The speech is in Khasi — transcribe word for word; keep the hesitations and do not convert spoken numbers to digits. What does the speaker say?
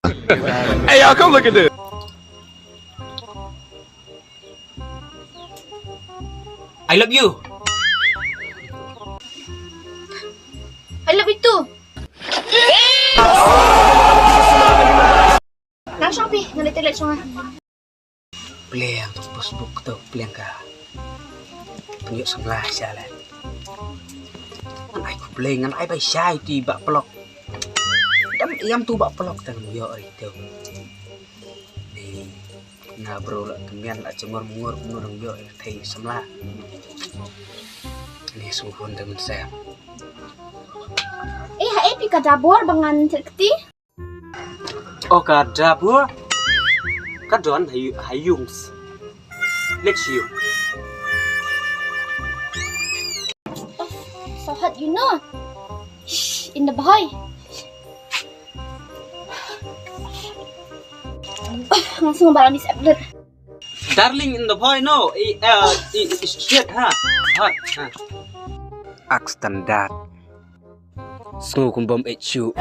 Hey, y'all, come look at this. I love you. I love you too. Nang shong pi, nang toilet shong ah. Pliang tu Facebook tu pliang ka. Pynjok samla sha la. Ngan ai ku pliang ngan ai bai shai ti bak pelok. Dam iam tu bak pelok tang yo ri tu. Ni na bro la kemian la cengor mengor mengor yo thei samla. Ni sungkun dengan saya. Eh, hai pi ka dabor bangan terketi. Oh, ka dabur. Ka don hayu-, hayungs. Let's you. Oh, so hot, you know. Shh, in the boy. Oh, langsung barang di upload. Darling in the boy, no. I, uh, i, i, shit, ha. Ha, ha. Ak standard. Sngew kum bym eit shuh.